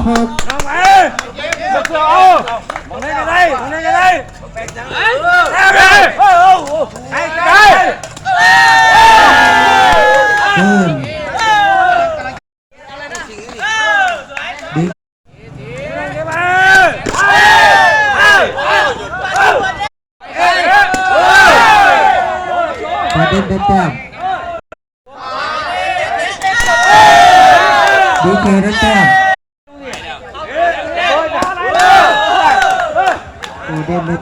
ນ້ອງເອີຍ ມາເພື່ອເອົາ ໝ່ອງໃດກໍໄດ້ ໝ່ອງໃດກໍໄດ້ ເອົາເດີ ເອົາ ເອົາ ໄກ ໄກ ເອີ ບາເດັນໄດ້ແຕ້ມ ດີເຄໄດ້ແຕ້ມ ໂອເດນໄດ້